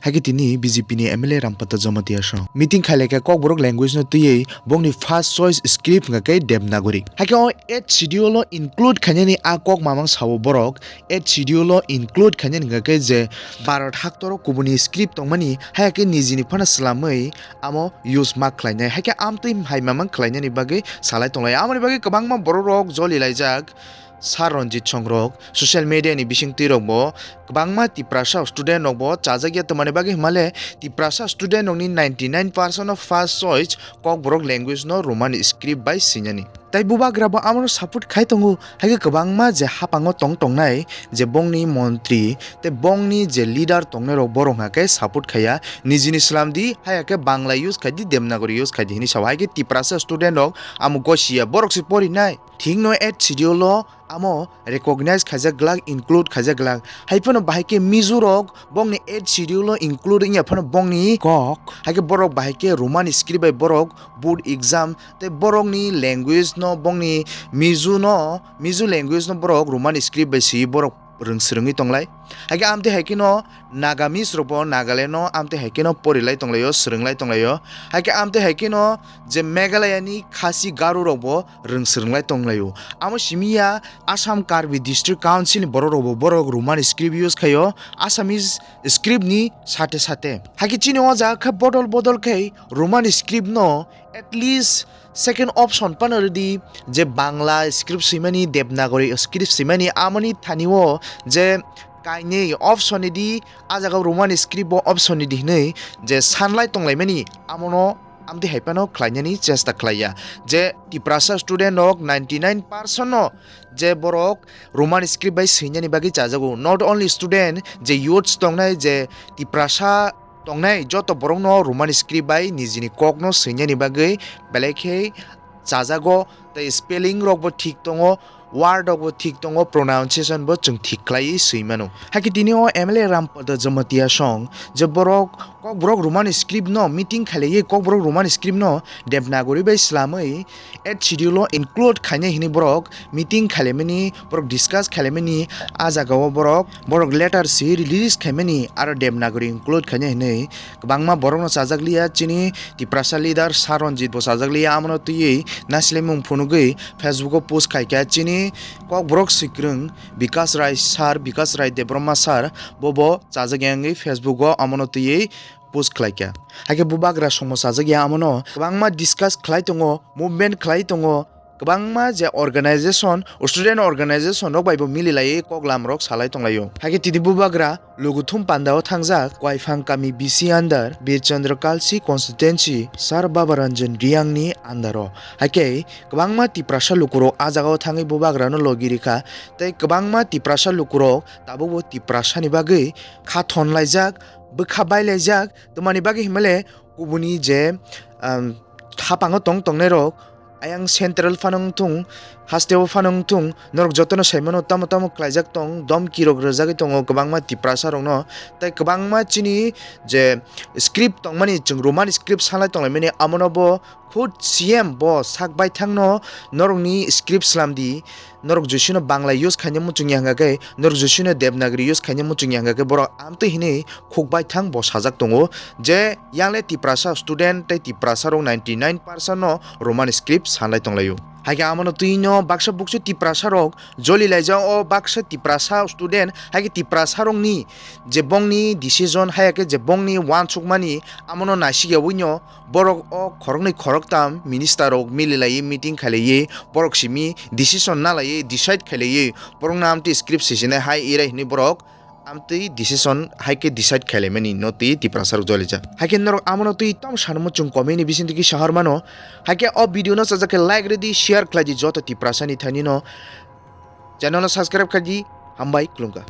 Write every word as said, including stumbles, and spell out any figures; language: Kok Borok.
Hakhe tini B J P ni M L A Rampada Jamatia song meeting khailai khe Kokborok language no twiwi bongni first choice script hwnkha khe Devanagari. Hakhe o eighth schedule o include khainani a kok mamang sao borok, eighth schedule o include khainani hwnkha khe je Bharat haktoro kubuni script tongmani, haya khe nijini phano swlamwi amo use ma khlainai. Hakhe amtwi hai mamang khlainani bagwi salai tonglai. Amoni bagwi kwbangma borok rok joli laijak. Sir Ranjit Songrok social media ni bisingtwi rok bo kwbangma Tiprasa student rok bo chajak ya twmani bagwi hwnmale Tiprasa student rok ni ninety nine percent of first choice Kokborok language no Roman script bai swinani. Tai bubagra bo amoro support khai tongo, hai khe kwbangma je hapango tong tongnai je bongni montri tei bongni je leader tongnai rok borok hwnka khe support khaiya, nijini swlam di, haya khe Bangla use khai di, Devanagari use khai di hinwi sao. Hai khe Tiprasa student rok amo gosiya, borok se porinai. Thik no eighth schedule o amo recognize khaijak glak, include khaijak glak. Hai phano bahai khe Mizo rok bongni eighth schedule o include wngya phano bongni kok. Hai khe borok bahai khe Roman script bai borok board exam tei borokni language no bongni Mizo no, Mizo language no borok Roman script bai swi borok rwng swrwngwi tonglai. Hai khe amtwi hai kheno Nagamese rok bo Nagaland no amtwi hai kheno porilai tonglaio, swrwnglai tonglaio. Hai khe amtwi hai kheno je Meghalaya ni Khasi Garo rok bo rwng swrwnglai tonglaio. Amo simi ya Assam Karbi District Council ni borok rok bo borok Roman script use khaio, Assamese script ni sate sate. Hai khe chini o jaga khe bodol bodol khe Roman script no at least second option phano rwdi, je Bangla script swimani, Devanagari script swimani, amoni thani o je kainwi option ni di, a jaga Roman script bo option ni di hinwi je sanlai tonglaimani, amono amtwi hai phano khlainani chesta khlaiya. Je Tiprasa student rok ninety nine percent no je borok Roman script bai swinani bagwi chajago. Not only student, je youths tongnai, je Tiprasa tongnai, joto borokno Roman script bai nijini kokno swinani bagwi belai khe chajago, tei spelling rokbo thik tongo, word rokbo thik tongo, pronunciation bo chwng thik khlaiwi swi mano. Hakhe tini o M L A Rampada Jamatia song je borok Kokborok Roman script no meeting khailaiwi Kokborok Roman script no Devanagari bai swlamwi eighth schedule o include khainai hinwi borok meeting khailaimani, borok discuss khailaimani, a jaga o borok, borok letter si release khaimani, aro Devanagari include khainai hinwi kwbangma borokno chajakliya. Chini Tiprasa leader Sir Ranjit bo chajakliya, amono twiwi naislemung phunugwi Facebook o post khaikha. Chini Kokborok Swikwrwng Bikas Rai sir, Bikas Rai Debbarma sir, bobo chajakya wngwi Facebook o amono twiwi post khlaikha. Hakhe bubagra songmo chajakya amono kwbangma discuss khlai tongo, movement khlai tongo, kwbangma je organization, student organization rok bai bo mililaiwi koklam rok salai tonglaio. Hakhe tini bubagra Luguthum panda o thangjak Koiphang kami B C under Birchandra Kalsi constituency Sir Babaranjan Riyang ni under o. Hakhe kwbangma Tiprasa lukurok a jaga o thangwi bubagra no logi rikha, tei kwbangma Tiprasa lukurok tabukbo Tiprasa ni bagwi kha thon laijak, bwkha bai laijak, twmani bagwi himale kubuni je, um, hapango tong tongnai rok, ayang central phano wngthung, hasteo phano wngthung, norok jotono saimano tamo tamo khlaijak tong, domki rok rwjagwi tongo kwbangma Tiprasa rokno, tei kwbangma chini je script tongmani, chwng Roman script sanlai tonglaimani, amono bo khud C M bo sak baithangno norokni script slam di, norok Jisino Bangla use khaina muchungya hwnkha khe, norok Jisino Devanagari use khaina muchungya hwnkha khe, borok amtwi hinwi khukbai thang bo sajak tongo je yangle Tiprasa student tei Tiprasa rok ninety nine percent no Roman script sanlai tonglaio. Haikhe amono twi no baksa buksu Tiprasa rok joli laijak, o baksa Tiprasa student haikhe Tiprasa rokni je bongni decision, haikhe je bongni wansukmani, amono naisik yaui no borok o khoroknwi khoroktam minister rok mililaiwi meeting khailaiwi borok simi decision nalaiwi decide khailaiwi borokno amtwi script sijinai hai irai hinwi borok amtwi decision haikhe decide khailaimani no twi Tiprasa rok jolijak. Haikhe norok amono twi tamo sanmo chwng comment ni bisingtwi kisa hor mano. Haikhe o video no chajak khe like rwdi, share khlaidi joto Tiprasa ni thani no. Channel no subscribe khaidi, hambai khulumkha.